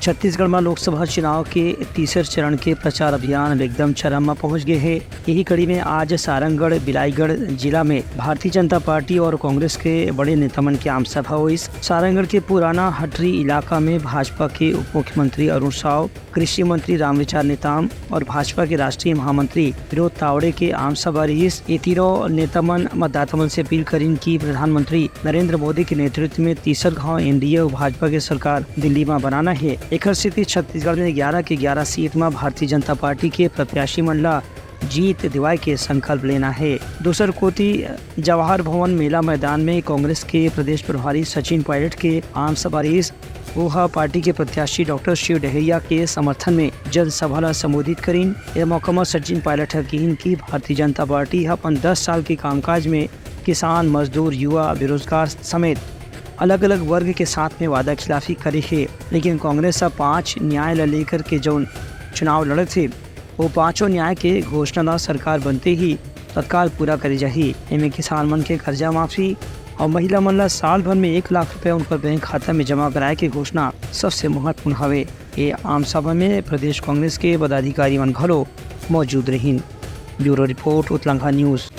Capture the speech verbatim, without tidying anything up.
छत्तीसगढ़ म लोकसभा चुनाव के तीसर चरण के प्रचार अभियान अब एकदम चरम म पहुंच गए हे। यही कड़ी में आज सारंगढ़ बिलाईगढ़ जिला में भारतीय जनता पार्टी और कांग्रेस के बड़े नेता मन के आम सभा होइस। सारंगढ़ के पुराना हटरी इलाका में भाजपा के उप मुख्यमंत्री अरुण साव, कृषि मंत्री रामविचार नेताम और भाजपा के राष्ट्रीय महामंत्री विनोद तावड़े के आम सभा रहिस। ये तीनों नेता मन मतदाता मन से अपील करिन कि प्रधानमंत्री नरेंद्र मोदी के नेतृत्व में तीसर घाव एनडीए और भाजपा के सरकार दिल्ली में बनाना है। एकर सेती छत्तीसगढ़ में ग्यारह के ग्यारह सीट में भारतीय जनता पार्टी के प्रत्याशी मन ला जीत दिवाए के संकल्प लेना है। दूसर कोती जवाहर भवन मेला मैदान में कांग्रेस के प्रदेश प्रभारी सचिन पायलट के आम सभा रहिस। वो ह पार्टी के प्रत्याशी डॉक्टर शिव डहरिया के समर्थन में जनसभा ला संबोधित करिन। ए मौका म सचिन पायलट ह किहिन कि भारतीय जनता पार्टी ह अपन दस साल के कामकाज में किसान, मजदूर, युवा, बेरोजगार समेत अलग-अलग वर्ग के साथ में वादा खिलाफी करे हे, लेकिन कांग्रेस ह पांच न्याय ला लेकर के जौन चुनाव लड़त हे, वो पांचों न्याय के घोषणा ला सरकार बनते ही तत्काल पूरा करे जाही। एमे किसान मन के कर्जा माफी और महिला मन ला साल भर में एक लाख रुपया उनकर बैंक खाता में जमा कराए के घोषणा सबसे महत्वपूर्ण हवे। ये आम सभा में प्रदेश कांग्रेस के पदाधिकारी मन घलो मौजूद रहिन। Bureau report, Utlangha news.